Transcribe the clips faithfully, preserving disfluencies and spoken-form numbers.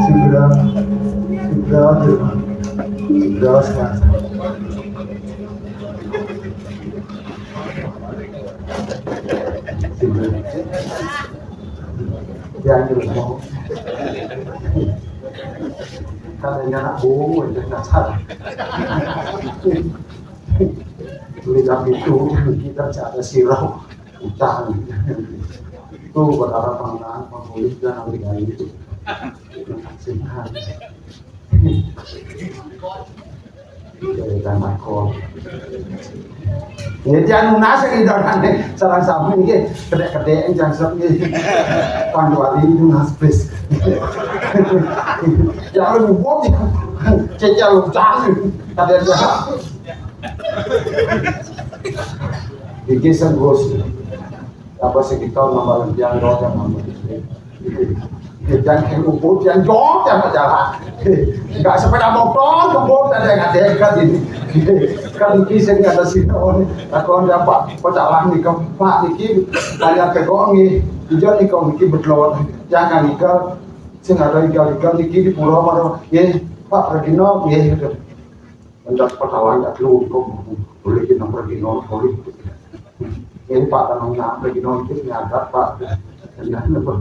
Segera, segera, segera, segera. Segera. Jangan lupa. Katanya anak bohong, udah dasar. Beli tapi itu kita cara sirau utang. Itu perkara pengenaan, pengulih dan lain-lain itu. Singkat. Dari Tanah Kol. Ya, jangan lunas ya, jangan nih. Sareng sami iki kedek-kedek jangan sep iki. Panduari itu lunas, please. Ya, lu ngumpul ya. Cecil jangan. Ada aja. Iki sing Gus. Apa sing kita nambah yang doang yang nambah. Jangan kayak ngumpul, jangan jawab, jangan masalah. Enggak sepeda motor, kebun, ada yang ada kan ini. Kan iki sing ada sih, oh, aku ada apa, pecalang nih, Pak, niki, banyak tegong nih, hijau nih, kau niki betelor. Jangan igal, sing ada igal-igal niki di pulau mana, ya, Pak, pergi no, ya, gitu. Mendak petalan tak lu kok boleh kita pergi nol kali. Ini Pak, tanahnya pergi nol itu nyadat, Pak. Jangan apa.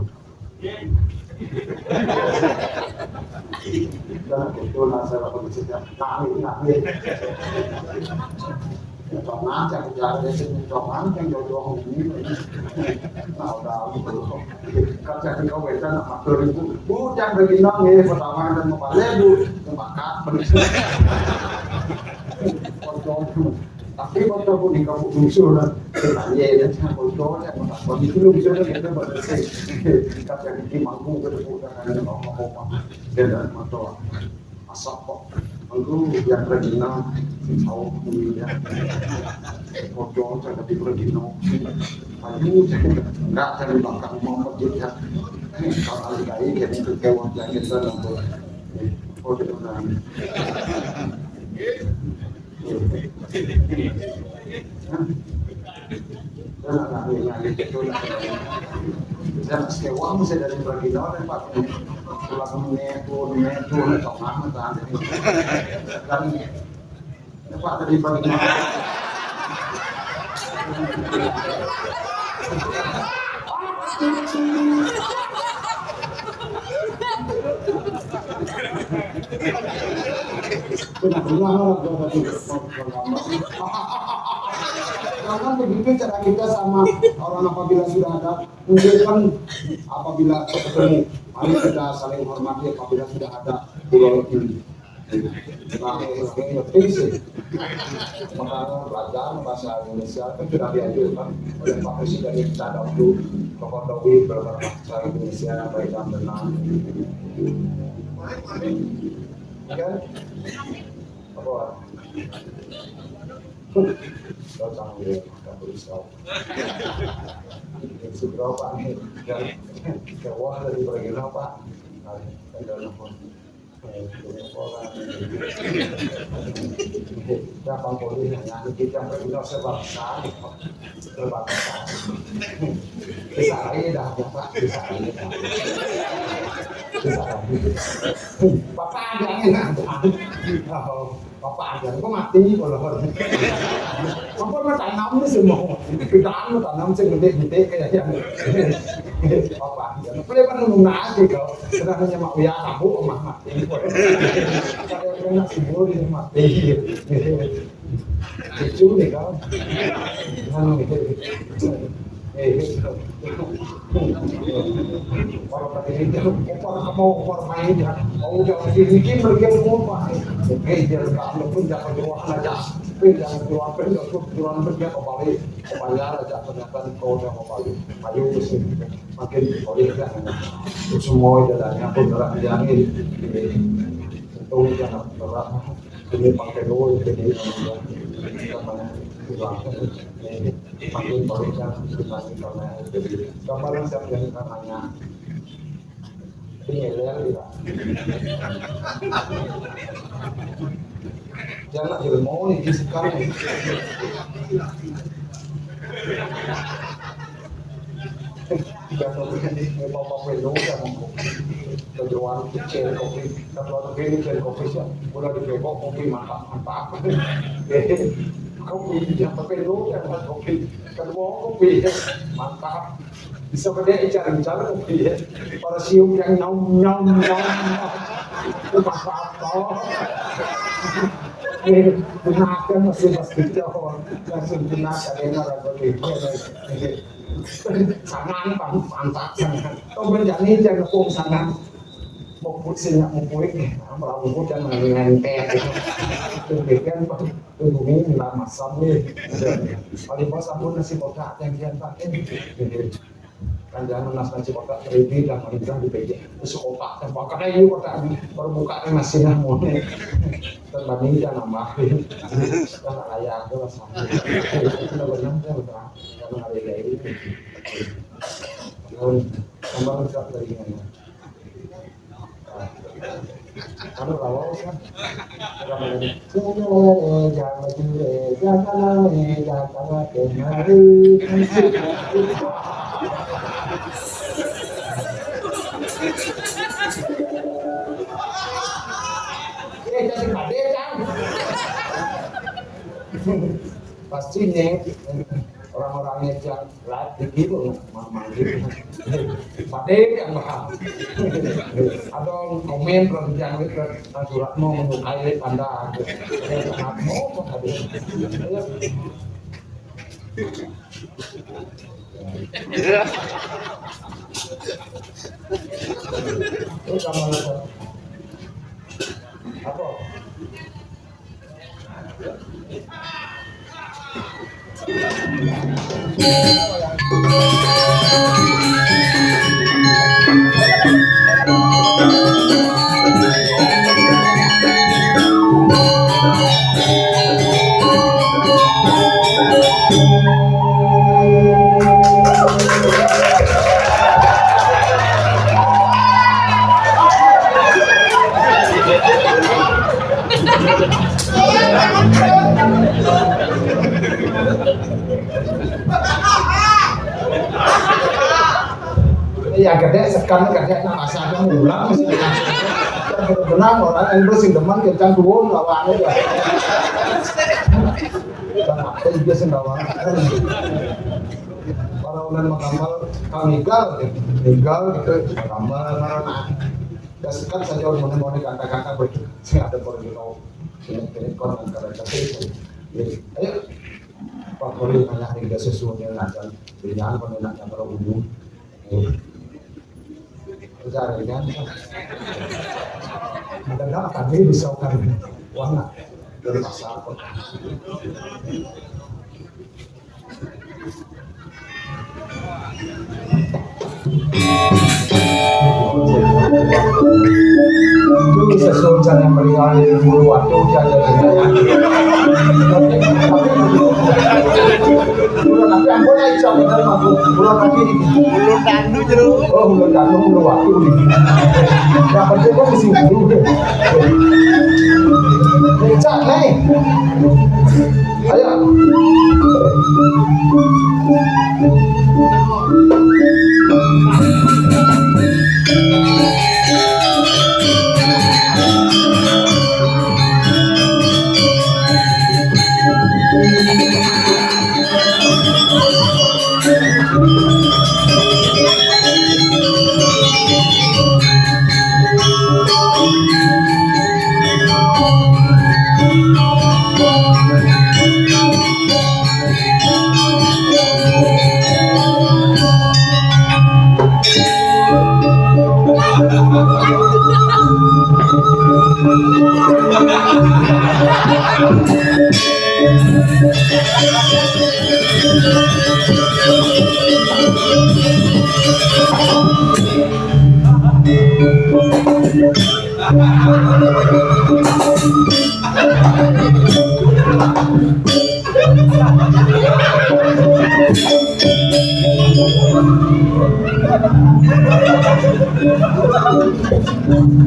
Jangan itu nasa apa maksudnya. Kami, kami. Jangan aja bicara di sini, jangan yang jodoh ini. Nah, udah gitu. Kan jadi kau wetan sama dua ribu. Bujang bagi nang, eh, pertama kan mau balik, Bu. Yang bakal, bener. Kocok. Tapi kocok pun di kampung musuh lah. Kita, iya, iya, sama kocok, ya, mau takut. Itu lu bisa, kita bener sih. Kan jadi mampu, kita bukan ada ngomong-ngomong. Dia nggak mau tahu. Masak kok. Mengko yang Regina, sing tau kuwi ya. Kocok, saya di Regina. Ayo, enggak, dari belakang mau masjid ya. Kalau hari baik, jadi kekewang yang kita nonton. Oh, dia udah. Hah? Saya nggak nanya, nanya, gitu. Saya sewa, saya dari Regina, Pak. Pulang metu, metu, metu, amat, kan. Pak, tadi pagi. Karena begitu cara kita sama orang, apabila sudah ada, mungkin kan apabila ketemu Mari kita saling hormati apabila sudah ada pulau ini. Nah, ini penting sih. Makanya belajar bahasa Indonesia kan sudah dianjurkan oleh Pak Presiden kita dahulu, Pak Jokowi, beberapa bahasa Indonesia baik dan benar. Ya kan? Apa? Datang dia, tak berisau. Seberapa nih? Dan wah dari bagian apa? Nah, kan dalam Gampang boleh nyanyi kita pergi sebab sani, sebab sani. Bisa aja dah, Pak, bisa aja dah. Bisa aja. Bapak jangan ada. Oh, Bapak jangan, kok mati kalau. Apa mau tanam ni semua? Kita mau tanam sih gede-gede kayak yang. Bapak jangan. Boleh kan nunggu nasi kau. Kenapa nyemak uya kamu, Mak? Saya kena sibuk di rumah. Lucu nih kau. Anu gitu. Eh, orang pakai hijab, opor kamu, opor main ya. Mau udah pakai hijab, pergi ke rumah. Oke, jangan kamu pun jangan keluar aja. Pun jangan keluar, pun jangan keluar, pun jangan kembali. Kembali aja, ternyata kau udah kembali. Ayo, sih. Makin boleh kan. Semua jalannya pun berat jamin. Tentu jangan berat. Ini pakai dulu, jadi namanya kurang. Makin boleh kan, makin karena jadi gambaran siapa yang namanya. Ini ya, ya, ya. Jangan jadi mau nih, sekarang. Tiga tahun ini, mau apa pun, kan. Kejuruan kecil kopi, kejuruan kopi ini kecil kopi sih, udah dibego kopi mantap, mantap. Kopi yang pakai lu yang kopi, kedua kopi mantap. Bisa gede icar-icar kopi ya. Para siung yang nyom nyom nyom. Mantap toh. Eh, gunakan masih pasti jauh. Langsung gunakan yang ada kopi. Sangan, pan-, pantat, sangan. Tau bencana jangan nepung sangan. Mau pusing, nggak mau puing. Nah, melamun hujan, ngentet. Itu dia kan, Pak. Itu bumi, nggak masam, nih. Paling pas ampun nasi kotak yang kian pakai. Kan jangan nas nasi kotak, terlebih dan merintah di P J. Terus kotak, yang kotak, ini kotak, baru buka kan nasi nah, mau. Terbanding kan nambah. Kan ayah tuh lah, sama. Itu benar-benar, kan, Pak. Karena hari ini. Tambah lengkap dari mana? Anu, lawas kan? Orang ini, "Sini, eh, jangan maju, eh, jangan lari, jangan tengah kemari." Eh, jadi pade, kan? Pasti nih, orang-orangnya yang Lah, di gitu, Mang, Mang, gitu. Pade yang mahal. Ada komen, kalau jangan itu, nah, surat mau menyukai panda. Sangat mau, mau hadir. Ayo. Itu sama apa? Iya, gede sekan, gede nang asal ulang sih. Benar, orang yang bersih demen kencang turun lawan aja. Kita mati juga sih lawan. Para ulama tambal, kalau meninggal, meninggal gitu, tambal mana? Ya sekat saja orang mau kata-kata begitu. Saya ada perlu sini, ini kon antara kasih. Jadi, ayo. Pak Polri nanya harga sesuatu yang ada. Jangan pernah nanya terlalu ujung. Jaringan. Mendadak tadi bisa kan. Wah, dari pasar. Itu sesuatu yang meriah di bulu waktu dia ada di mana. Tapi, tapi, tapi ampun aja, bener, ampun. Bulu tapi di Ulun Danu, Jero. Oh, Ulun Danu, bulu waktu. Yang penting kan di sini dulu. Cak, nih. Ayo.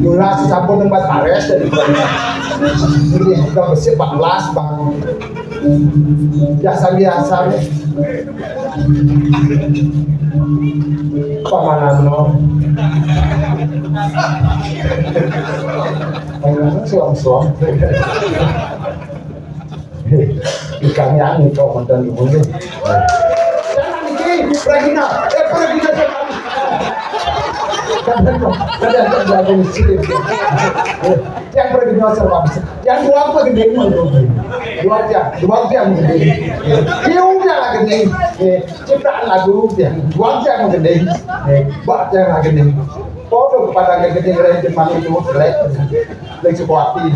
Mula sasampun tempat bares dari ini juga besi empat belas, Bang. Biasa-biasa nih. Pamanan no. Pamanan suam-suam. Ikan yang itu mantan ibu nih. Jangan iki, Regina. Eh, Regina jangan. Kadang, kadang, kadang, kadang, yang pergi nyosor, Pak. Yang dua apa gede, Bang? Dua aja, dua aja yang gede. Dia udah lah gede. Eh, ciptaan lagu yang dua aja yang gede. Eh, Mbak aja yang gede. Foto kepada gede, gede, Jepang itu, jelek. Lagi sebuah hati,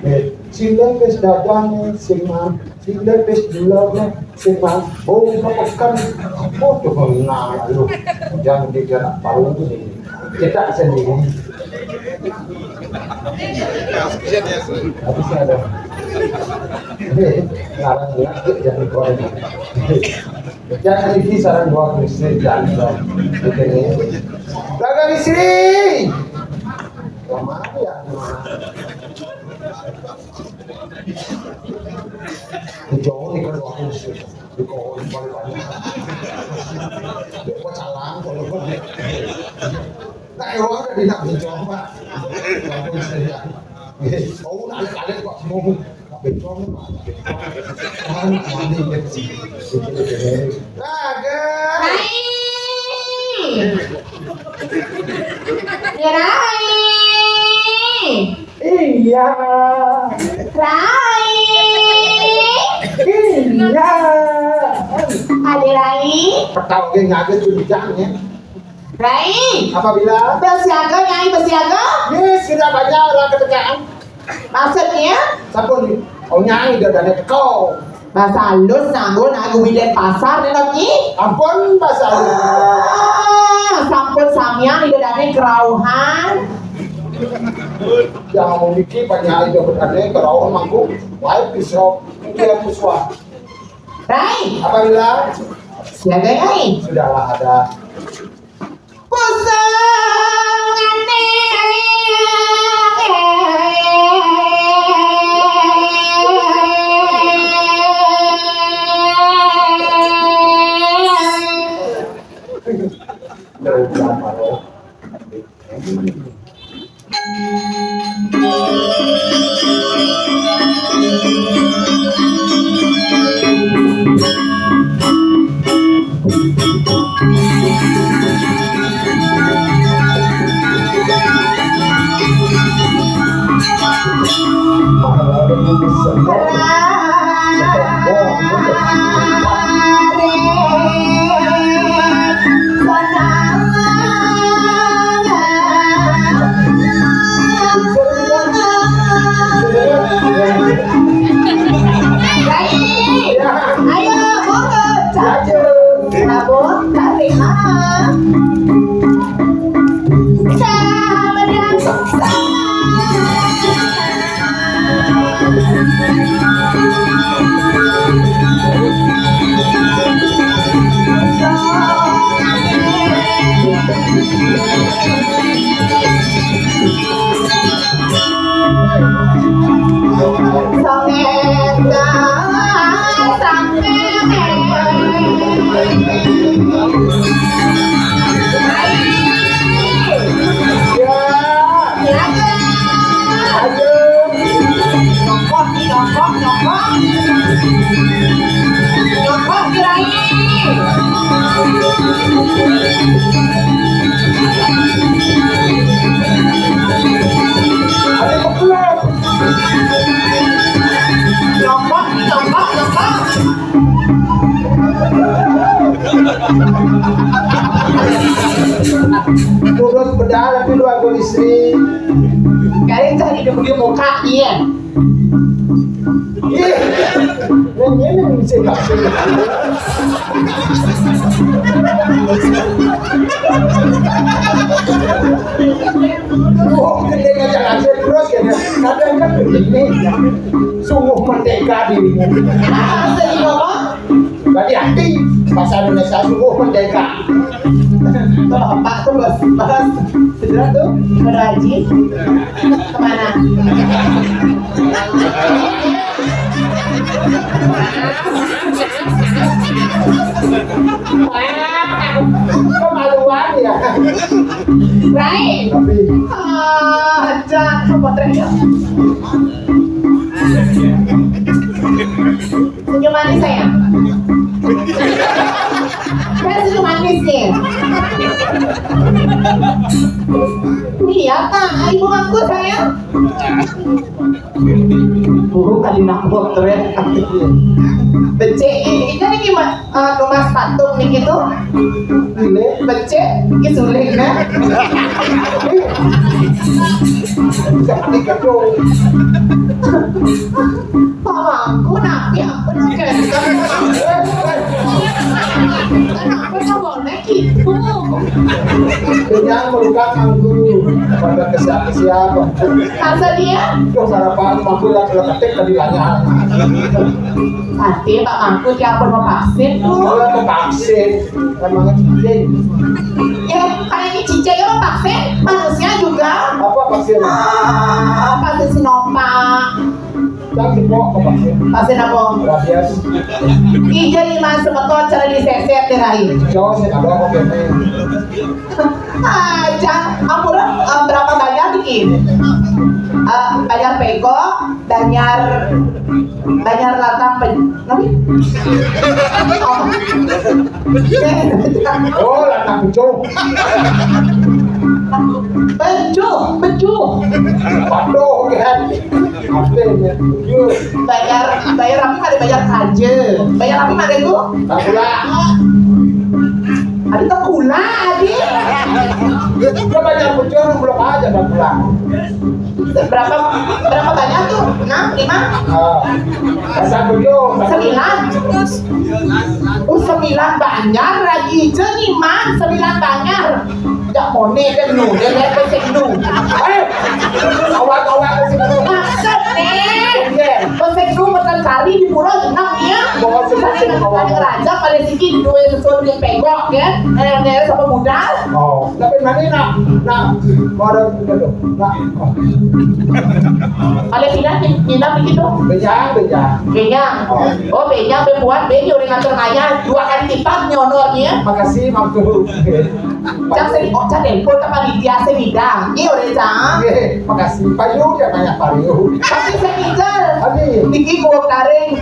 eh, sing lepis dadane, sing man, sing lepis dulurne, sing man, oh, pekan, foto mengenal lu. Jangan dikira paru ini. Kita sendiri. Tapi saya ada. Ngarang nggak, jadi kau ini. Jangan ini saran buat istri, jangan dong. Gitu nih. Raga istri. Lama ya. Di Jawa nih kan waktu istri. Di Jawa paling banyak. Dia kok calang kalau kok. Nah, ewa kan di nak di Jawa, Pak. Waktu istri ya. Oh, nak ada kok semua. Bencong, Pak. Bencong. Kan, mandi, kan. Raga. Rai. Ya, Rai. Iya. Rai. Iya. Ade Rai. Petau ge ngaget tuh di jalan, ya. Rai. Apabila bersiaga, Nyai bersiaga. Ini sudah banyak orang ketekaan. Maksudnya? Sampun, oh, Nyai udah ada teko. Bahasa halus nganggo nak gumilen pasar nih, Nyi. Ampun, bahasa halus. Ah, sampun samian ida dane kerauhan. Yang memiliki banyak ida bedane kerauhan mangku. Wae pisau, dia musuh. Rai. Apabila siaga, Rai. Sudahlah ada. Pusungane. Terus pedal tapi dua gol istri. Kali tadi dia pergi muka dia. Ih, ini mesti maksud. Oh, gede ngajak aja terus ya. Kadang kan begini. Sungguh merdeka dirimu. Apa sih, Bapak? Berarti hati bahasa Indonesia sungguh merdeka. Bapak tuh bahas, bahas segera tuh berhaji kemana? Kemaluan ya. Lain. Tapi ah, jangan potretnya. Senyum manis saya. Saya senyum manis nih. Iya, Pak. Ibu ngaku saya. Guru kali nak potret. Becik, ini kan ini ma- eh, rumah sepatu nih gitu. Becik, ini sulit kan? Bisa dikit dong. Palaku nanti aku nggak kenapa kamu naik itu? Kenyang melukat mangku pada kesiapa-siapa. Masa dia? Tuh sarapan mangku lah kalau ketik tadi lanyar. Nanti Pak Mangku dia pun mau vaksin tuh. Kalau mau vaksin, emang cicing. Ya, kalau ini cicing mau vaksin, manusia juga. Apa vaksin? Ah, vaksin Sinovac. Cang jebok ke vaksin. Vaksin apa? Rabies. Iya nih mas, semeton cara diseset deh rai. Jauh sih ada kok kene. Ah, Cang, ampun, eh, berapa banyak bikin? Eh, banyak pego, banyak banyak latang pen, nabi? Oh. Oh, latang pencung. Pencung, pencung. Waduh, kan. Apa ini? Yuk. Bayar, bayar apa kali bayar aja? Bayar apa kali itu? Takula. Ada takula, adik. Dia bayar pencung belum aja takula. Berapa berapa banyak tuh? Enam, lima? Ah, pasang tujuh, pasang sembilan. Oh, sembilan banyak lagi. Jadi man sembilan banyak. Jak mone kan lu, dia lihat pesek lu. Eh, awak-awak pesek lu. Maksud nih. Iya. Pesek lu makan kari di pulau enam ya. Bawa pesek lu, bawa. Raja pada siki dua sesuatu yang pegok ya. Eh, eh, sama budal. Oh, tapi mana nak? Nak, mau ada itu tu. Nak. Kalau tidak, tidak begitu. Bejang, bejang. Bejang. Oh. Oh, bejang berbuat bejang orang ngatur ngayah dua kali lipat nyonornya. Makasih, Mak Tuh. Cak seri, oh, cak tempur ke panitia sebidang. Iya, udah, Cak. Oke, makasih. Payu dia banyak payu. Tapi saya ingat. Abi. Bikin kuah karing.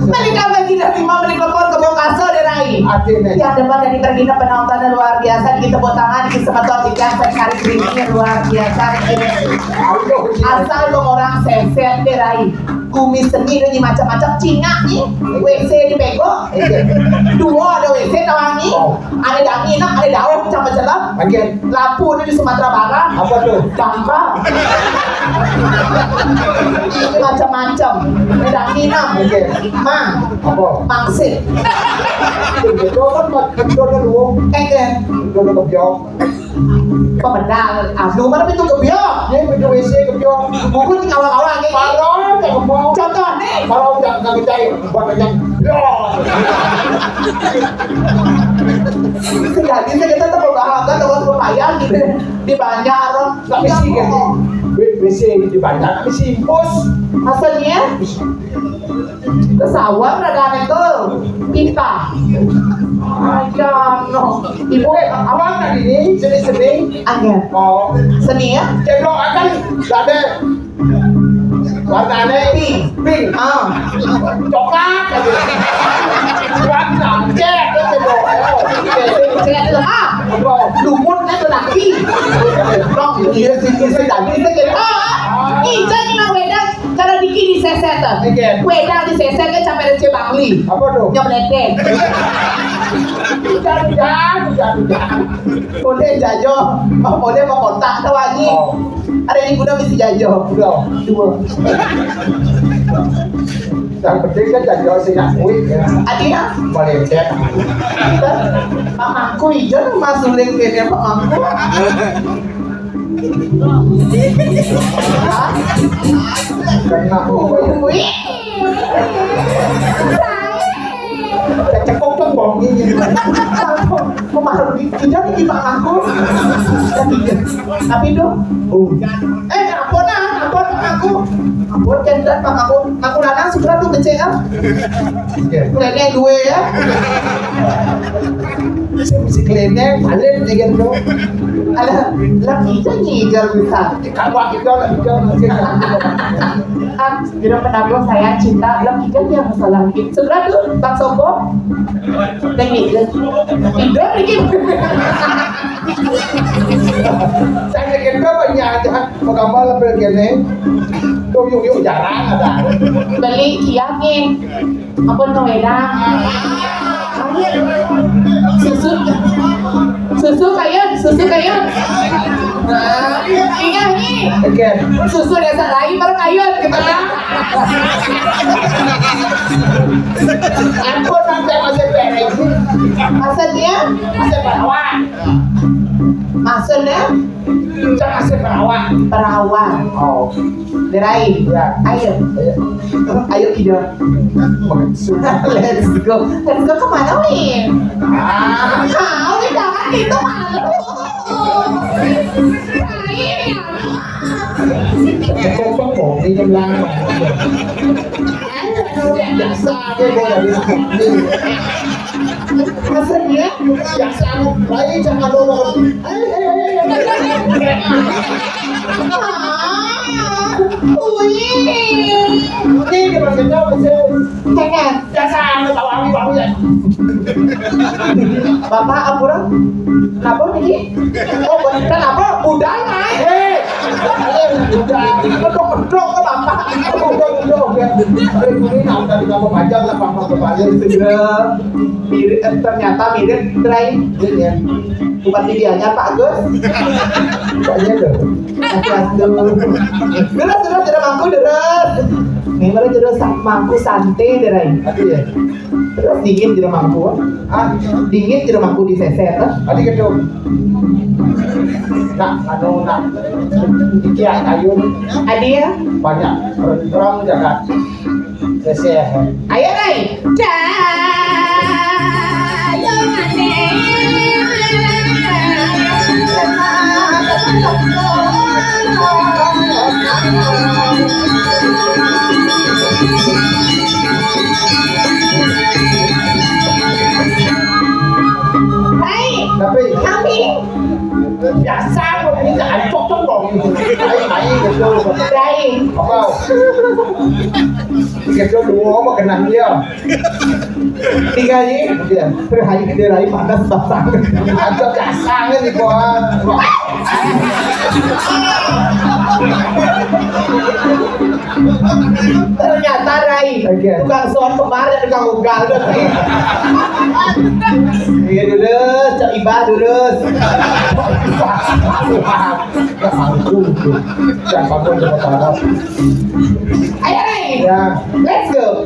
Balik apa tidak lima menit lepon ke Bongkaso deh, Rai? Artinya. Ya, depan dari tergina penonton luar biasa, kita tepuk tangan di semeton di yang saya cari ini luar biasa. Asal lo orang seset deh, Rai. Gumi seni ini macam-macam, cingak nih, W C di pego. Dua ada W C tawangi. Oh. Ada dangi nak, ada daun sama celap. Oke. Lapu ni di Sumatera Barat. Apa tu? Bangka. Ini macam-macam. Ada dangi nak. Oke. Mang. Apa? Mangsit. Itu kan buat betul kan lu. Oke. Itu lu kebiok. Pemedal. Ah, lu mana pintu kebiok? Ini pintu W C kebiok. Buku ni kawan-kawan ni. Parah, tak kebau. Contoh ni. Parah, tak kami cari. Buat macam. Ya. Jadi kita tu berbahasa dengan pembayar gitu di Banjar. Tapi sih kan, W C di Banjar, tapi sih impus. Maksudnya? Pesawat ada itu pipa. Aja no. Ibu, eh, awak nak ini seni-seni. Angin. Oh. Seni ya? Cendol akan ada warnanya pink. Pink. Ah. Coklat aja. Warna cek itu. Cek itu ah. Lumut itu lagi. Dong, iya sih, iya sih, tadi itu kita. Ah, ini jadi nak wedang. Karena niki diseset to. Nggih. Wedang diseset kan sampai Raja Bangli. Apa to? Nyobletek. Udah, udah, udah, udah. Boleh jajo, boleh mau kontak to lagi. Oh. Ada yang guna mesti jajo. Udah, dua. Yang penting kan jajo sing ngaku ya. Adi ya? Boleh cek. Mamaku ijo masukin kene mamaku. Kena. Wih. Cekok tuh bongi. Kemarin di, tidak di mamaku. Tapi itu. Oh. Eh, ampun ah, ampun aku. Ampun, kendat mamaku. Aku lanang sebelah tuh kecil. Iya. Kene duwe ya. Sing mesti kene balik nih kan, Bro. Alah, lah kita nyidar bisa. Kamu kita lah, kita masih. Ah, kira penabung saya cinta, lah kita yang masalah. Sebelah tuh, Bang Sopo. Teknik. Tidur lagi. Saya kira banyak aja. Pagambal lebih kene. Tuh yuk yuk jarang ada. Beli kiak nih. Ampun to wedang. Susu. Susu kayun, susu kayun. Nah, ingat nih. Oke. Susu desa lain baru kayun gitu kan. Ampun nanti masih beres. Maksudnya? Masih perawan. Maksudnya? Cak masih perawan. Perawan. Oh. Derai. Ya. Ayo. Ayo. Ayo kita. Let's go. Let's go kemana, Win? Ah. Kau di belakang itu malu. Ayo. Kok kok ini lama. Biasa aja gua dari sini. Maksudnya? Biasa, baik, jangan dulu. Ayo, ayo, ayo, ayo. Ah, wih. Ini dia maksudnya apa sih? Jangan. Biasa, anu, tahu, awi, awi, ya. Bapak, ampura. Kenapa niki? Oh, bener apa? Budal naik. Hei. Udah, kedok-kedok ke bapak. Kedok-kedok, ya. Ini nak tadi kamu panjang lah, papa kebalik. Sudah mirip, eh, ternyata mirip, Trai. Iya. Bupati Gianyar, Pak Agus. Pak Gianyar. Swastiastu. Terus, terus, terus, mangku, terus. Ini baru terus, mangku santai, Trai. Aduh, ya. Terus dingin jero mangku. Ah, dingin jero mangku diseset, eh. Adi gedung. Nak, anu, nak. Iki ya, kayu. Adi ya? Banyak. Terang jaga. Sesehat. Ayo, Rai. Dah. Ayo, Rai. Hai. Tapi kami biasa kok ini tak ada potong dong. Hai, hai, gitu. Hai. Apa? Gitu dua apa kenal dia? Tiga ini, iya. Terus hari ini dia lagi panas pasang. Ada kasangnya di bawah. Ternyata Rai, oke, tukang sound kemarin, tukang ugal tuh. Iya, lurus, Cak Iba, lurus. Ya ampun, tuh. Jangan pakai, jangan pakai. Ayo, Rai. Ya. Let's go.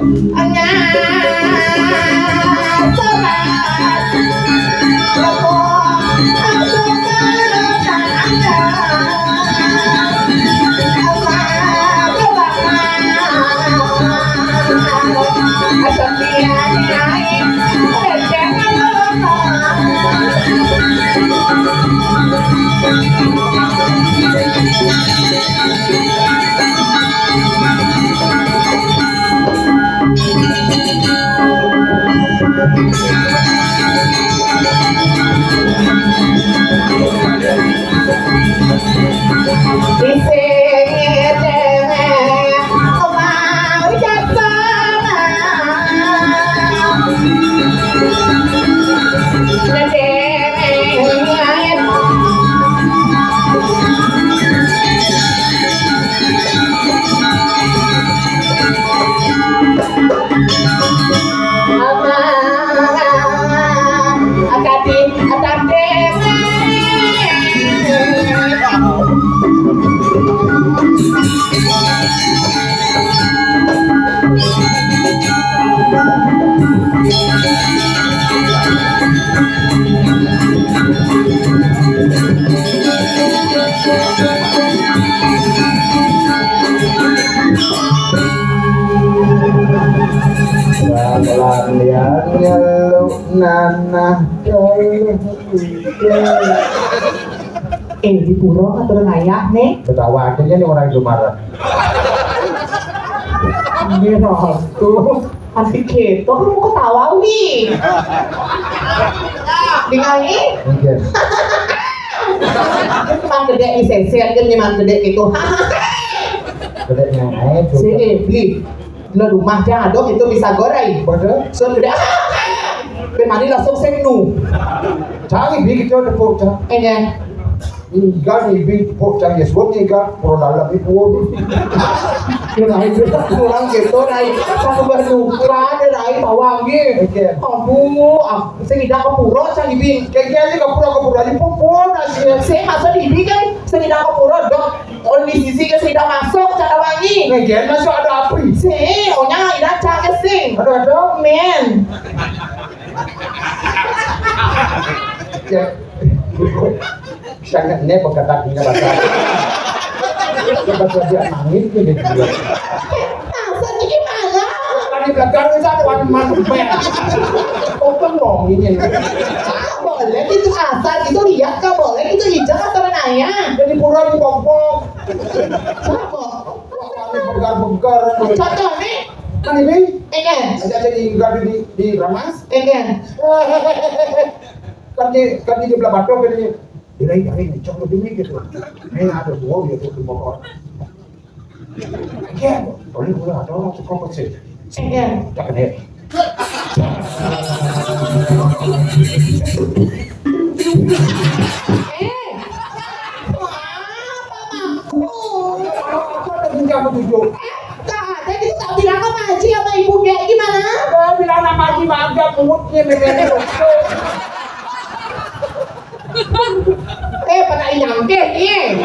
Nanah. Eh, di pura ngatur ngayah nih. Ketawa aja nih orang Indomaret. Ini ratu. Asik gitu, kamu ketawa, Wi. Dengar nih. Oke. Mang gede diseser kan, mang gede gitu. Gede yang naik. Si Ibli. Lo rumah dia ada itu bisa goreng. Waduh. So gede. Bemani langsung sing nu. Cang Ibli gitu tepuk cang. Enggak. Enggak nih, Ibli tepuk cang ya suap nih kan. Pro dalam itu. Kira itu kurang gitu, Rai. Satu berdua ada, Rai, bawang gitu. Oke. Aduh, ah, sing tidak ke pura, Cang Ibli. Kayak gini ke pura, ke pura di pupur nasi. Saya masuk di Ibli kan, sing tidak ke pura, dok. Oh, di sisi ke sing tidak masuk, cara wangi. Nggak, masuk ada api. Si, onya ida cang ke sing. Aduh, aduh. Men. Ya. Sangat ne berkata punya bahasa. Coba saja nangis tuh dia. Maksudnya gimana? Tadi belakang itu ada wan man. Oh, kan ngomongin. Ah, boleh gitu asal gitu lihat kah boleh gitu ijak atau nanya. Jadi pura di bobok. Siapa? Wah, ini begar-begar. Contoh nih. Kan ini? Enggak. Ada, ada di, di, di Ramas? Enggak. Kan di, kan di sebelah Batok kan ini. Ini, ini, ini, cok, ini gitu. Ini ada dua dia tuh di motor. Enggak, boleh, boleh, ada orang suka kok sih. Enggak. Cak ini. Eh. Apa, Mang? Apa ada punya aku tujuh? Eh, tak ada gitu, tak bilang sama Haji sama ibunya. Gimana? Saya bilang sama Haji, maaf, dia pungut, dia memang. Eh, pada inyang deh, iya.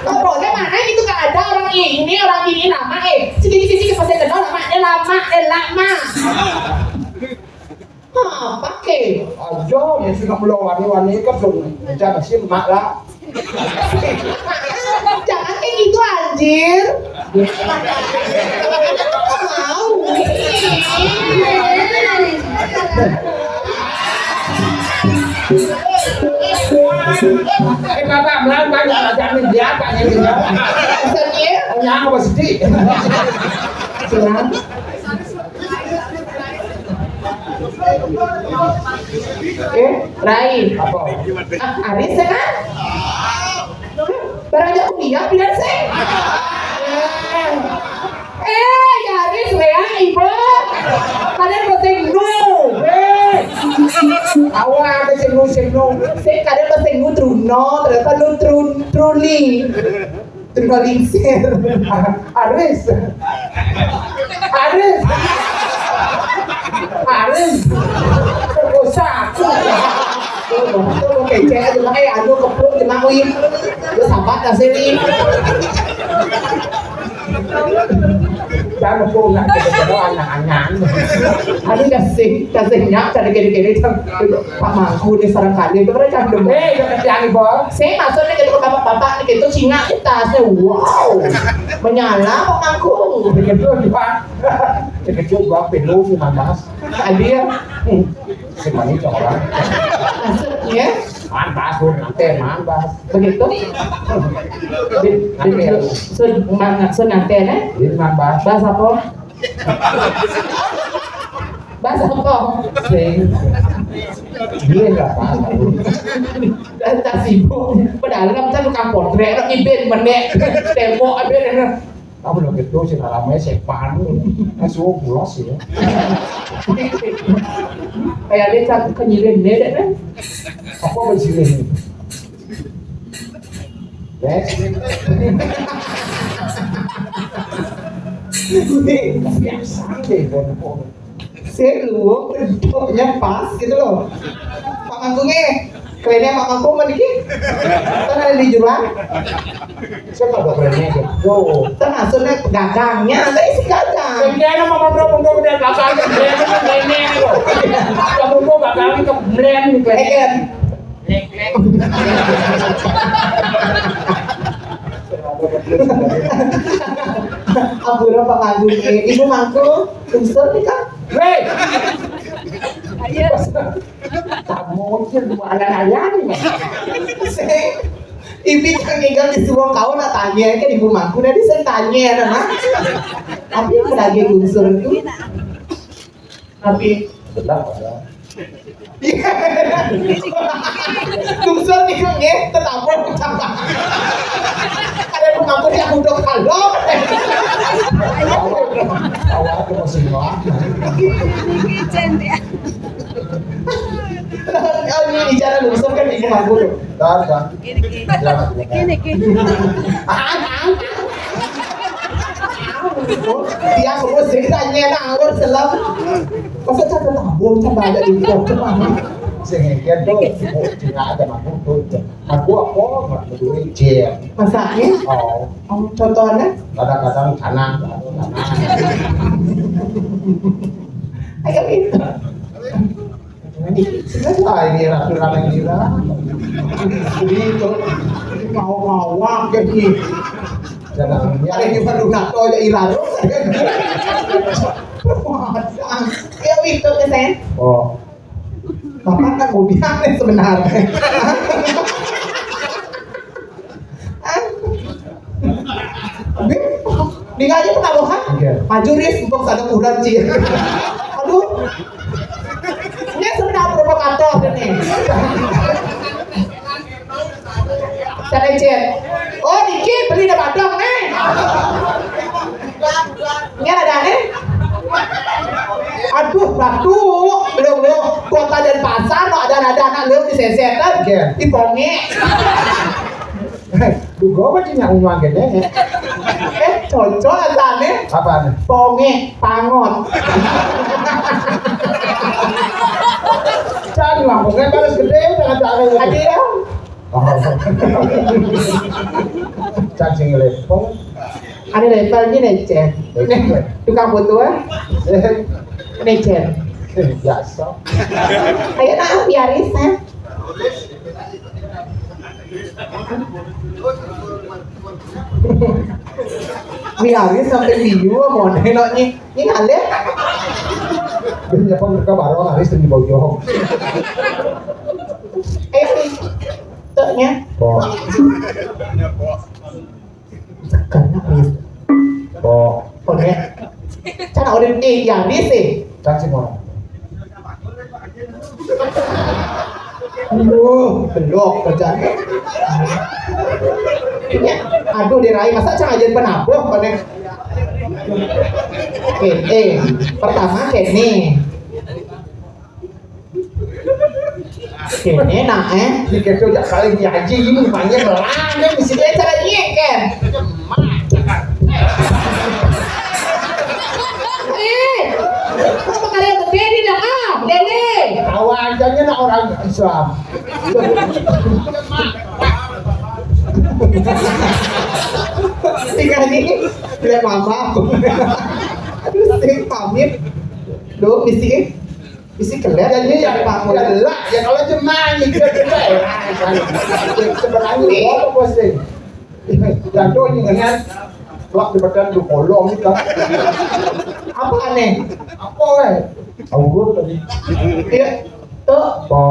Kok boleh mana itu gak ada orang ini, orang ini lama, eh. Siki, siki, siki, pas saya kenal lama, eh, lama, eh, lama. Apa ke? Aja, ya sudah belum wani-wani kan belum. Jangan sih, mak lah. Jangan kayak gitu, anjir. Mau. Eh, Bapak, melang, Pak, jangan jamin dia, Pak, yang ini. Maksudnya? Oh, yang apa sedih? Sudah. Eh, Rai. Apa? Ah, Aris ya kan? Barangnya kuliah bilang sih. Eh, ya Aris ya, Ibu. Kalian bahasa Indo. Eh. Awak ada sing nu, sing nu. Sing kadang bahasa Indo Truno, ternyata lu Trun, Truli. Truno Lingsir. Aris. Aris. Aris. Perkosa aku. Tuh, tuh, kecek aja, makanya anu keplung, cuma wih. Lu sabar, kasih nih. Jangan tuh, nak, kita bawa anak-anak. Aduh, kasih, kasih nyak, cari kiri-kiri, Pak Mangku nih sareng kali itu mereka udah. Eh, udah kerjaan, Bos. Saya maksudnya gitu ke bapak-bapak nih, gitu, Cina kita, saya, wow. Menyala Pak Mangku. Begitu, Pak. Begitu, Bos, pilu, Mas. Tadi ya. Hmm. Semuanya orang. Maksudnya? Man, Bas, nanti, Man, Bas. Begitu? Di, di, nanti ya. Sun, Man, Sun nanti, ya? Ini Man, Bas. Bas apa? Bahasa apa? Sing. Dia nggak paham. Dan tak sibuk. Padahal kan kita tukang potret, orang ibin menek, tembok abin. Kamu udah gitu sih namanya sepan. Nah, suruh pulas ya. Kayak dia satu kenyirin dia deh kan. Apa bersihin? Next. Biasa deh, Bon. Saya luwung bentuknya pas gitu loh. Pak Mangkungnya, kerennya Pak Mangkung mana dikit? Kan ada di jurang. Siapa ada kerennya gitu? Tuh. Termasuknya gagangnya, tadi si gagang. Kerennya nama Mangkung untuk dia gagang, kerennya kerennya gitu. Kamu tuh gagang ke blend gitu. Eh, kan? Ampura Pak Agung, eh, Ibu Mangku, unsur nih Kak. Hei! Ayo. Tamu aja dua alang-alang. Sing, ibi kan tinggal di suruh kau nak tanya kan ibu mangku, nanti saya tanya, nah. Tapi lagi unsur itu. Tapi benar, ada. Iya. Tungsur niku nggih tetabung. Ada pengampun yang udah kalau. Awak, awak aku masih ngelaku. Niki Jen ya. Oh, ini bicara lungsur kan ini mampu tuh. Dah, dah. Gini gini. Ya. Gini gini. Ah, ah, ah. Dia aku sing tanya ngawur selem. Masa cara tabung sama aja di pojok mana? Sing ngene tuh, oh, cina ada mampu tuh. Aku apa nggak peduli jam. Masaknya? Oh. Oh, contohnya? Kadang-kadang canang, kadang-kadang. Ayo itu. Ini sebenarnya ini ratu rame gila. Jadi itu mau ngawak jadi. Jangan ada yang baru nato aja ilar. Ya itu ke saya. Oh. Bapak kan mau bilang sebenarnya. Ning aja penabuhan. Iya. Maju ris, empok sadar kurang, Ci. Aduh. Ini sebenarnya provokator ini. Saya cek. Oh, niki beli di Padang nih. Ini ada nih. Aduh, batu. Belum, belum. Kota dan pasar, no, ada, ada anak lu disesetan. Iya. Dipongi. Duh, gue mah cuma ngomong gini. Eh, cocok asalnya. Apaan? Ponge, pangot. Cari lah, pokoknya balas gede, jangan cari. Ada ya? Oh. Cacing lepong. Ada lepel gini, Cen. Nih, tukang foto, ah. Eh. Nih, Cen. Eh, biasa. Ayo, nah, biaris, ah. Wiaris sampai liu mau nengok ni, ni ngalih. Dia nyapa mereka baru laris dan dibawa johong. Eh, tuknya. Oh. Sekarang, Riz. Oh. Oke. Cara orang, eh, ya, Riz, eh. Cak sih, mau. Aduh, belok kerjaan. Ini, aduh, dirai. Masa cang ajain penabuh, kone. Oke, eh, pertama, kene. Kene, nah, eh. Di keto jak kali diaji ini, banyak lah, kan, di sini acara ini, kan. Eh, apa kalian gede ini, dah, ah, Dede? Tahu aja, nak orang Islam. Tinggal ini, lihat mama. Aduh, sing pamit. Duh, misi, misi kelihatan. Jadi, ya, pamit. Ya, lah, ya, kalau cuma gitu, gitu, ya. Sebenarnya, apa sih? Jatuh ini kan. Kelak di badan lu kolong gitu. Apa aneh? Apa, eh? Aurat tadi. Iya. Tuh. Apa?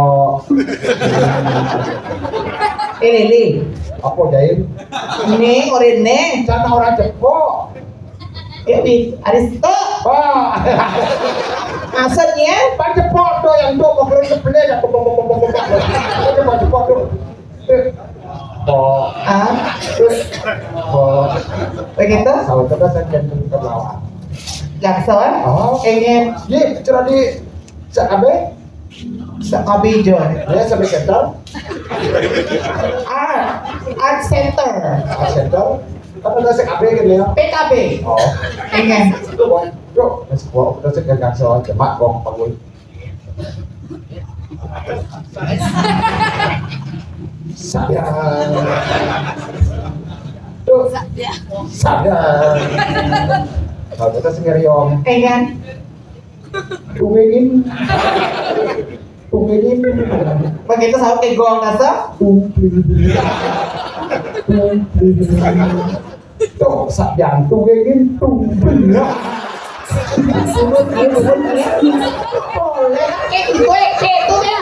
Ini nih. Apa, Jail? Ini, orin nih. Sana orang cepok. Ya, Wi, ada situ. Wah. Maksudnya? Pak cepok tuh yang tuh mau keren kepele ya. Pak cepok tuh. Bo. Ah? Bo. Begitu? Kalau kita saya jantung terlawan. Jackson? Oh. Ingin. Ye, cerah di sekabe? Sekabe jo. Ya, sampai center. Art. Art Center. Art Center. Kan ada sekabe kan ya? P K B. Oh. Ingin. Itu, Bang. Yuk, masuk gua, udah sih, Jackson. Cepat, Bang, bangun. Sayang. Tuh. Sayang. Kalau kita sendiri, Om. Eh, kan? Tungguin. Tungguin. Begitu sahur ke gong, rasa? Tungguin. Tungguin. Tuh, sak jantung kayak gitu. Bener. Mulut dia, mulut dia. Boleh, kayak gitu, eh, kayak itu ya.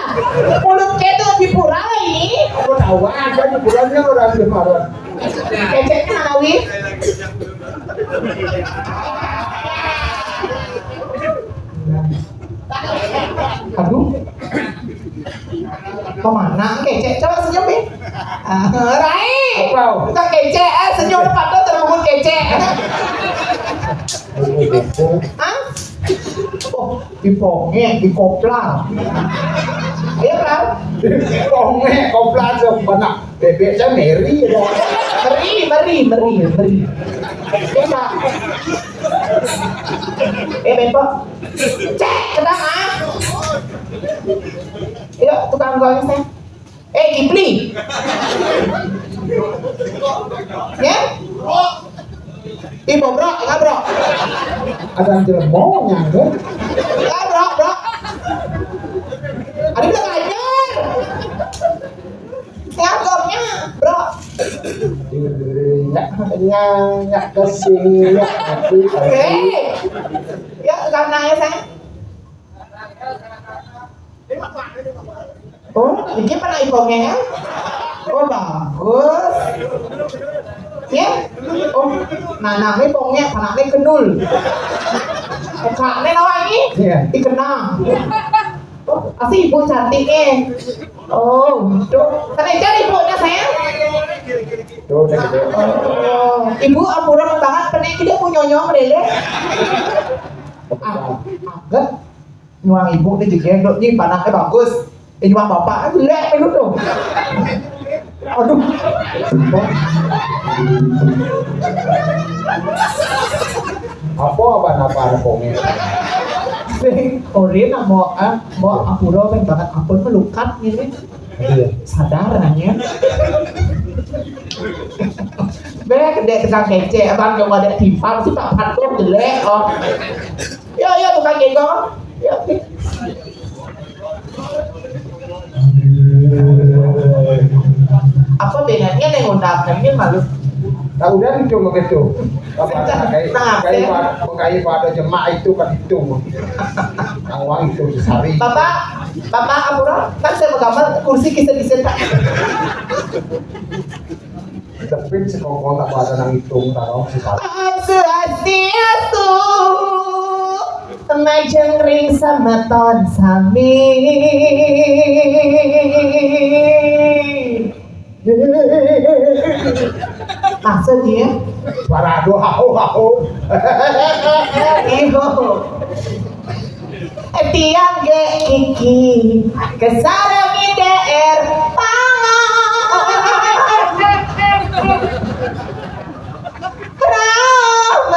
Mulut kayak itu di pura ini. Aku tahu aja di puranya orang di Maron. Keceknya mana, Wi? Aduh. Kemana? Kecek, coba senyum, nih. Ah, Rai. Apa? Bukan kecek, eh, senyum udah patut terus kecek. Hah? Oh, dipongek, dikoplar. Iya, kan? Dipongek, koplar, coba. Nah, bebek saya Mary, ya. Meri, Meri, Meri, Meri. Iya, Pak. Eh, Bepok. Cek, kenapa? Iya, tukang goreng saya. Eh, Kipli. Ya? Ibu, bro, enggak, bro. Ada yang jelmonya, bro. Enggak, bro, bro. Ada yang ngajar. Ngagomnya, bro. Nyak, nyak, nyak, kesini, nyak, aku, Hei. Ya, karena saya. Oh, ini pernah ikonge, ya? Oh, bagus. Ya? Oh, nah, nah, ini pongnya, anaknya kendul. Kakaknya lawan ini? Iya. Dikenang. Oh, pasti ibu cantiknya. Oh, tuh. Sana aja ibunya, sayang. Tuh, udah gitu. Oh, ibu ampura banget, pernah kita punya nyong lele. Ah, anget. Nyuang ibu ni jegéndok ni, panaknya bagus. Eh, nyuang bapak kan jelek melu tuh. Aduh. Apa, apa, apa, apa, komen? Sing, ora nak mau, ah, mau ampura ping banget ampun melukat ini. Iya. Sadar nanya. Beh, kedek tukang kecek, abang coba dek timpal sih, Pak Patuh jelek, oh. Yo, yo, tukang gégong. Yo. Apa bedanya nih ngundang ini malu? Nah, udah gitu begitu. Apa, nah, kayak, nah, kayak ya. Pak, kayak Pak ada jemaah itu kan itu. Nang uang itu disari. Bapak, Bapak Ampura, kan saya menggambar kursi kisah-kisah. Tapi sekongkol tak ada nang hitung, taruh si Pak. Swastiastu, majeng ring semeton sami. Maksudnya? Suara aduh, hau, hau. Iyo. Tiang ge kiki kesarang D R pangan.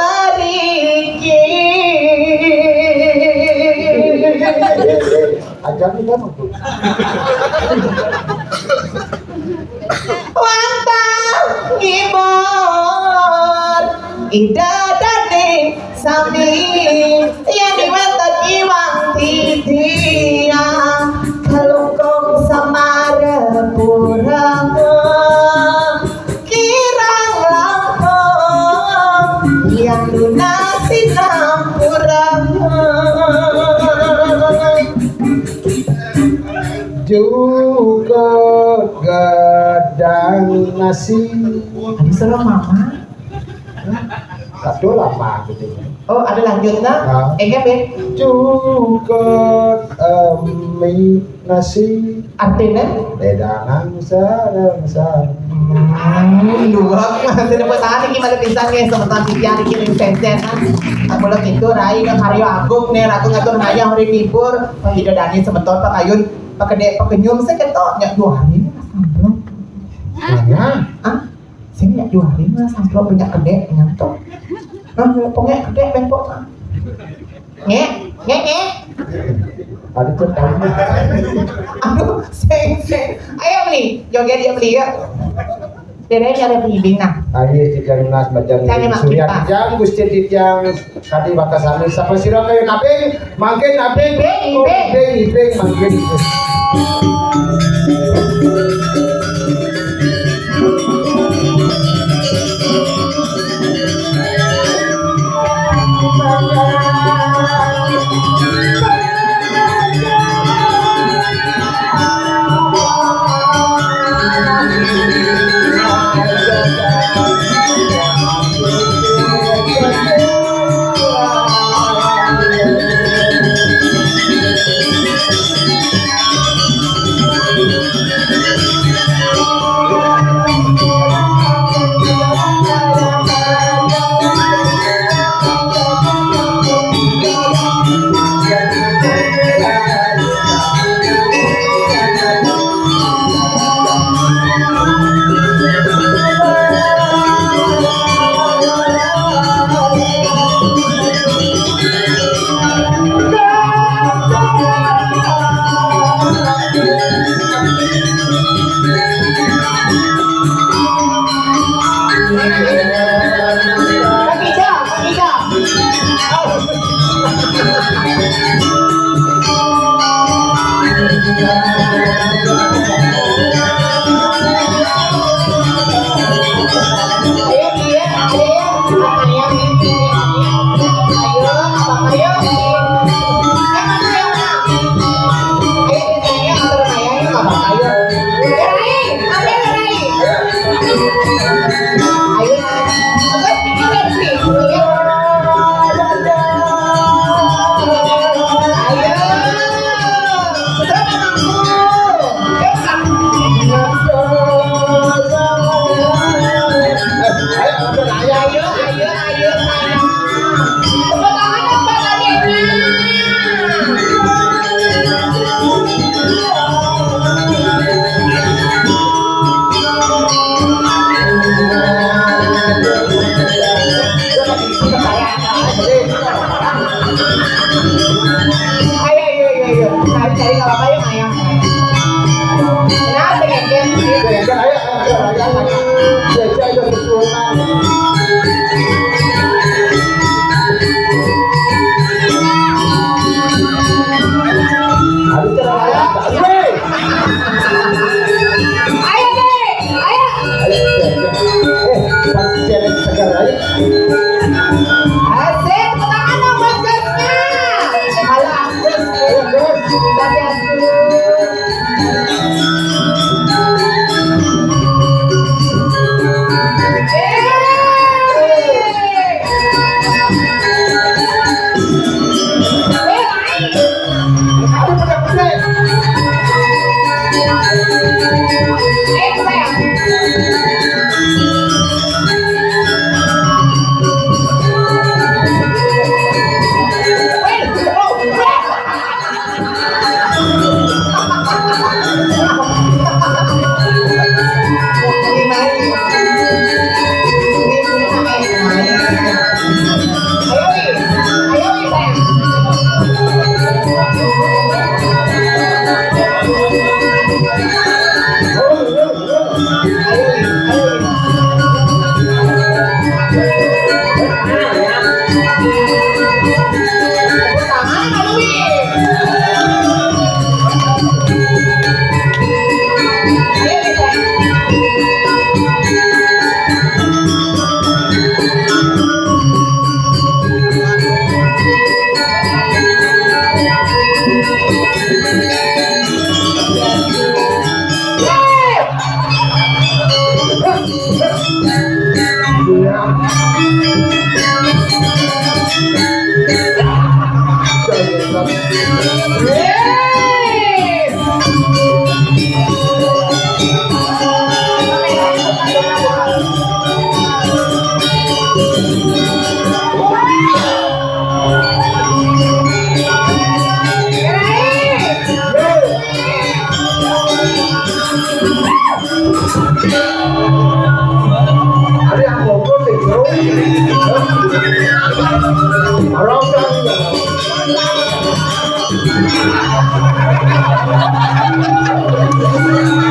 Ramariki. Ajar nih kan untuk. Wantah ngibur ida dadi sami, yén wénten iwang titiang, kelungkung samarepura, kirang langkung, yang lunas sinampura. Jukut gedang nasi. Tadi salah mama. Satu lama gitu. Oh, ada lanjutnya? Nah. Enggak, Ben. Jukut emi nasi. Artinya? Wedangan sareng-sareng. Hmm, luwak, Mas, tepuk tangan iki malih pisan nggih, semeton titiang iki ring Sensen. Mula gitu, rai nang karya agung nih, aku ngatur ngayah ring libur, pangidadani semeton pakayun, pakedek, pakenyum, seketok, nyak dua hari nih, Mas, amplop. Mana? Ah? Sing nyak juari mas, amplop banyak kedek nyantok. Nah, pongek kedek bengkok. Ngek, ngek, ngek. Aduh, kok tahu? Aduh, sing, sing. Ayo beli, joget ya beli ya. Dere nyari pengibing nah. Ayo, tiga lunas macam Cari mak surya kipas. Kijang, gusti titiang. Kadi bakal sami sapa sira kaya kaping, mangkin aping, Iping, iping. Iping, iping, mangkin. Ayo, ayo, ayo, ayo. Diajak aja susunan. Aduh, cerah, ayo. Weh. Ayo, Dek. Ayo. Ayo, ayo, ayo. Eh, pas cewek segar, ayo. Asik, tepuk tangan dong buat Gasnya. Alah, Gas, ayo, Gas. Kita gas dulu.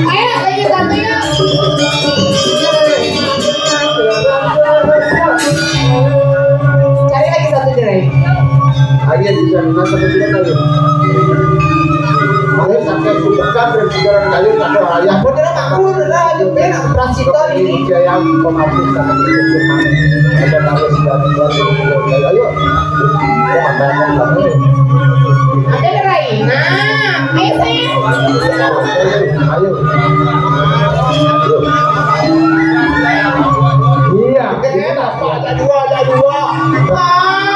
Ayo, lagi satu ya. Cari lagi satu, Jere. Ayo, bisa, bisa, satu, tiga kali. Ayo, sampai sudah kan, sudah kali, satu ayah. Bener, Pak, bener, ayo, bener, operasi kali ini. Dia yang pemabuk, sama dia, cuma ada tahu sudah, sudah, sudah, ayo. Ada gerai. Nah, ayo, sayang. Ayo. Iya, ini apa? Ada dua, ada dua. Ah.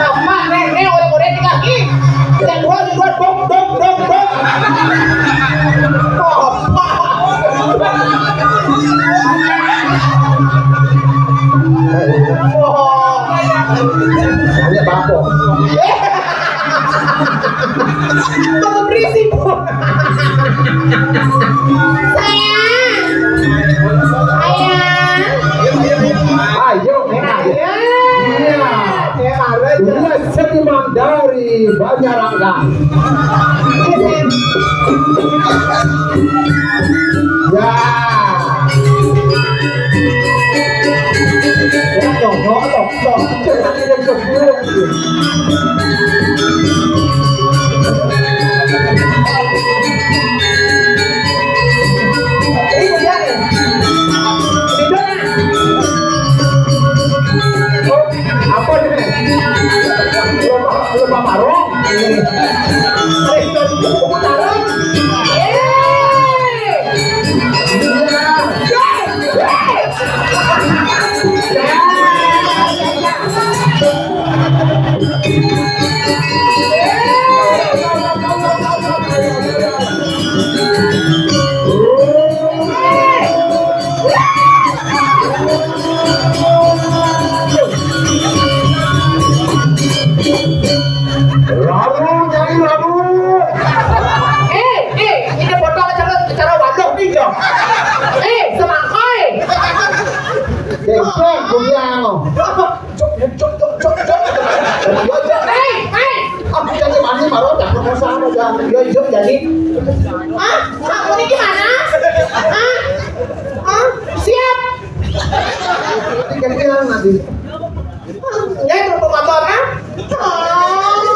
Apa, Nek? Nek, orang-orang di kaki. Yang dua, yang dua, dok, dok, dok, dok. Apa? Hanya bapok. Kamu berisik. Sayang. Sayang. Ayo, Neng, ayo. Iya. Dua seniman dari Banjaranggang. Ya. Ya, nyok, nyok, nyok, nyok. Apa nih? Lomba, lomba barong. Eh, putaran. Eh. Lalu, nyai lalu. Eh, eh, ini botol cara, cara waduh nih, Jo. Eh, semangkoi. Kepek, kudiang. Cok, cok, cok, cok, cok. Eh, Hah? Aku ini gimana? Hah? Hah? Siap. Tiga bilang nanti. Ya, itu motor, ah. Oh.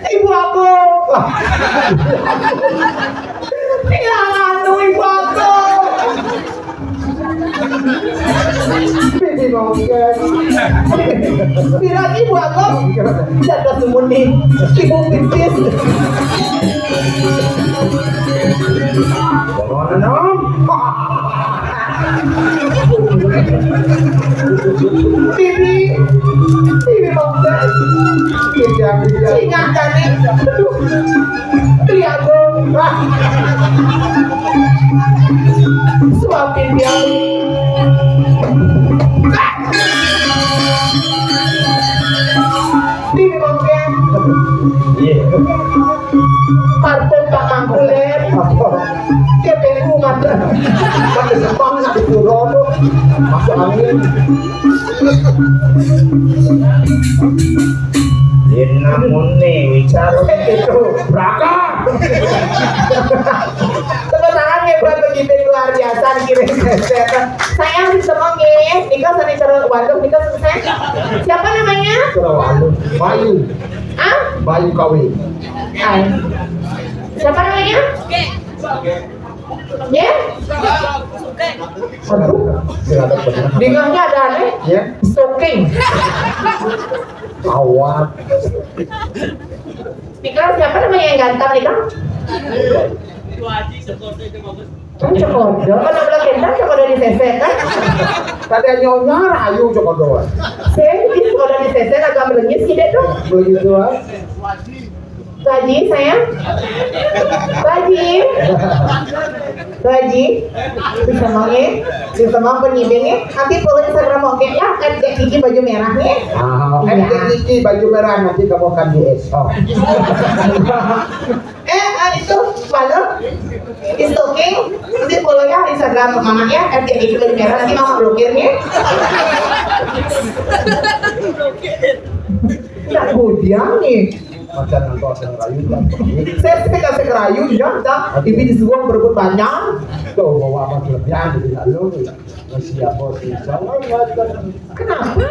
Ibu aku. Ya, anu, ibu aku. Bibi mongkes. Bilang ibu aku. Jatuh sumuni. Ibu pipis. Jangan, Om. Bibi, bibi mongkes. Bibi, bibi. Ingat tadi. Aduh. Beli aku. Suapin dia. Bibi mongkes. Iya. Parfum Pak Mangkulen. Apa? Kepeku mata. Pakai semangat di pura tu. Masuk angin. Yen namune wicara itu. Braka. Tepuk tangan ya buat Bang Ipin, luar biasa kirim setan. Sayang, ditemong nggih. Nika sani cara waluh nika selesai. Siapa namanya? Cara waluh. Bayu. Ah? Bayu Kawi. Hai. Siapa namanya? Ya? Aduh, silakan benar. Dingahnya ada aneh. Ya. Stalking. Awat. Nika siapa namanya yang ganteng nika? Kan Cokodo, kan bilang ganteng Cokodo di sese kan? Tadi nyonya rayu Cokodo. Saya di Cokodo di sese agak melengis gitu tuh. Begitu ah. Tuh Haji, sayang. Tuh Haji. Tuh Haji. Bisa mau ya? Bisa mau penyidik ya? Nanti follow Instagram oke ya? At Kiki baju merah ya? Ah, Iya. At Kiki baju merah nanti kamu akan di S O. Eh, eh, itu, follow. It's okay. Nanti follow ya Instagram mama ya, at Kiki baju merah. Nanti mama blokir ya. Tak budiang nih. Macam nanti asal rayu kan. Saya sih kasih kerayu ya, tak. Ibu disuruh berebut banyak. Tuh bawa apa kelebihan di dalam. Masih apa sih? Sama macam. Kenapa?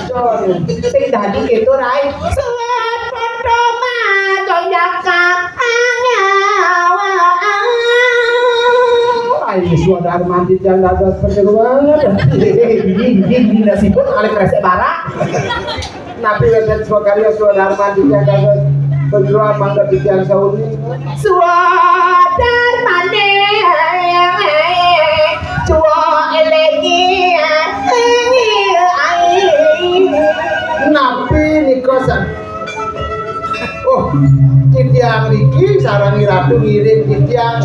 Sorry. Sing dadi gitu, Rai. Suwet padha matonjaka angawa. Ai, suara mandi yang dados penyeruan. Ini, ini, ini nasibun oleh kresek barak. Nabi wonten swakarya suara mandi yang dados penyeruan mangga titiang sauni. Suwet mandi. Cuwok elingi. Napi nika sa-, oh, titiang niki sareng Ratu ngiring titiang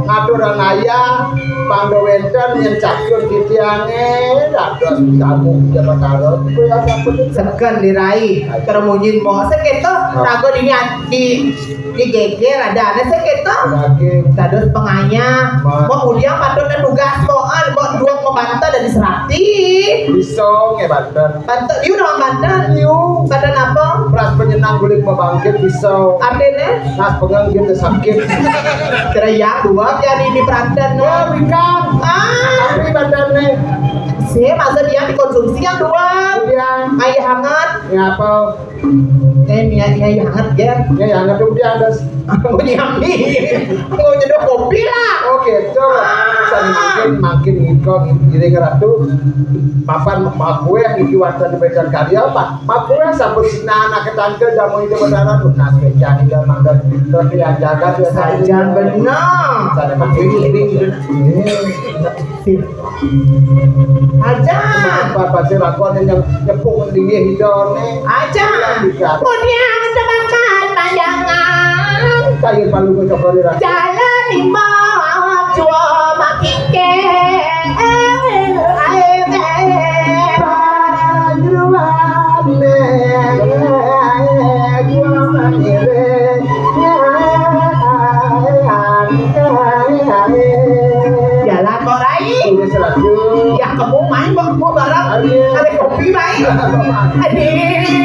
ngaturang ayah mangga wénten yen catur titiangé dados tamu Jawatara. Seken dirai, keremunyin mo seketo raga dini di Digeger ada, ada sing keto. Daging. Dados pengayah. Ma. Mau udiang patut tugas koan, mau dua mau bantal dari serati. Bisa nggih banten. Bantal, you know bantal? You. Bantal apa? Pras penyenang guling pembangkit bisa. Artinya? Nas pengang gitu sakit. Kira ya dua jadi di peranten. Wah, berikan. Ah. Tapi banten nih. Sih, masa dia dikonsumsi yang dua? Udiang. Air hangat. Ya apa? Eh, nyai, nyai hangat ya. Nyai hangat tuh dia ada. Mau nyambi. Mau jadi kopi lah. Oke, coba. Sani makin, makin ngiko ngiring ratu. Papan makué yang iki wonten di Medan Karya, Pak. Makué sampun sinah anak ketangke jamu itu benaran. Nah, sepeda tinggal mangga. Terus yang jaga tuh saja benar. Sani makin ngiring. Aja. Bapak sing lakon yang nyepung tinggi hidone. Aja. Iya, tiga. Punya teman panjangan. Kayu palu kocok kali, Ras. Jalan lima, jua makike. Ayo, ayo. Jalan kok, Rai. Wis, Ratu. Ya, kamu main, mau, mau bareng. Ayo. Ada kopi, main. Ayo. Aduh, aduh.